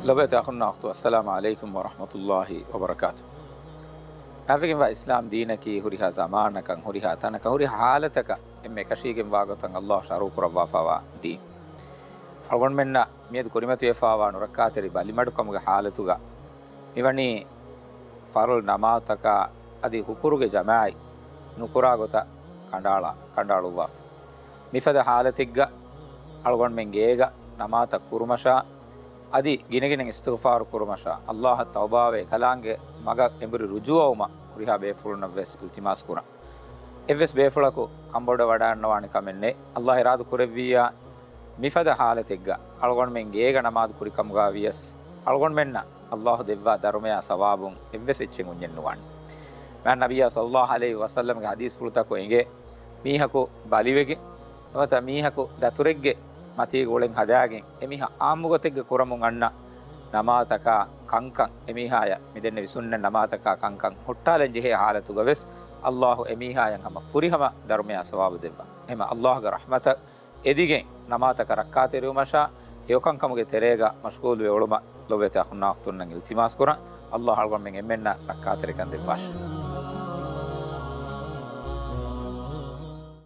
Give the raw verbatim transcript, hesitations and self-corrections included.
ލޮބުވެތި އަޚުންނާ އުޚްތު، އައްސަލާމު ޢަލައިކުމް ވަރަޙްމަތުﷲ ވަބަރަކާތު. އާފިގެންވާ އިސްލާމް ދީނަކީ ހުރިހާ ޒަމާނަކަށް، ހުރިހާ ތަނަކަށް، ހުރިހާ ޙާލަތަކަށް އެންމެ އެކަށީގެންވާ ގޮތަށް ﷲ ޝަރުޢު ކުރައްވާފަވާ ދީން. އަޅުގަނޑުމެންނަށް މިއަދު ކުރިމަތިވެފާވާ ނުރައްކާތެރި ބަލިމަޑުކަމުގެ ޙާލަތުގަ މިވަނީ ފަރުޟު ނަމާދުތަކާ އަދި ހުކުރުގެ ޖަމާޢަތް ނުކުރާ ގޮތަށް ކަނޑާޅާ، ކަނޑާޅުއްވާފަ. މިފަދަ ޙާލަތެއްގަ އަޅުގަނޑުމެން ގޭގަ ނަމާދުތައް ކުރުމަށާ، އަދި ގިނަގިނައިން އިސްތިޣްފާރު ކުރުމަށާ، ﷲ އަށް ތައުބާވެ ކަލާނގެ މަގަށް އެނބުރި ރުޖޫޢަވުމަށް ހުރިހާ ބޭފުޅުންނަށްވެސް އިލްތިމާސް ކުރަން. އެއްވެސް ބޭފުޅަކު ކަނބޮޑުވެވަޑައިގަންނަވާނެ ކަމެއް ނެތް. ﷲ އިރާދަ ކުރެއްވިއްޔާ، މިފަދަ ޙާލަތެއްގަ އަޅުގަނޑުމެން ގޭގަ ނަމާދު ކުރި ކަމުގަ ވިޔަސް، އަޅުގަނޑުމެންނަށް ﷲ ދެއްވާ ދަރުމަޔާ ސަވާބުން އެއްވެސް އެއްޗެއް އުންޏެއް ނުވާނެ. މާތް ނަބިއްޔާ ޞައްލަﷲ ޢަލައިހި ވަސައްލަމްގެ ޙަދީޘްފުޅުތަކުން އެނގޭ، މީހަކު ބަލިވެގެން ނުވަތަ މީހަކު ދަތުރެއްގެ މަތީގަ އުޅެން ހަދާގެން އެމީހާ ޢާއްމުގޮތެއްގަ ކުރަމުން އަންނަ ނަމާދުތަކާ ކަންކަން، އެމީހާޔަށް މިދެންނެވި ސުންނަތް ނަމާދުތަކާ ކަންކަން ހުއްޓާލަން ޖެހޭ ޙާލަތުގަވެސް ﷲ އެމީހާޔަށް ހަމަ ފުރިހަމަ ދަރުމަޔާ ސަވާބު ދެއްވާ. އެހެމަ ﷲގެ ރަޙްމަތަށް އެދިގެން ނަމާދުތަކަށް ރައްކާތެރިވުމަށާ، ހެޔޮކަންކަމުގެ ތެރޭގަ މަޝްޣޫލުވެ އުޅުމަށް ލޮބުވެތި އަޚުންނާ އުޚްތުންނަށް އިލްތިމާސް ކުރަން. ﷲ އަޅުގަނޑުމެން އެންމެންނަށް ރައްކާތެރިކަން ދެއްވާށި.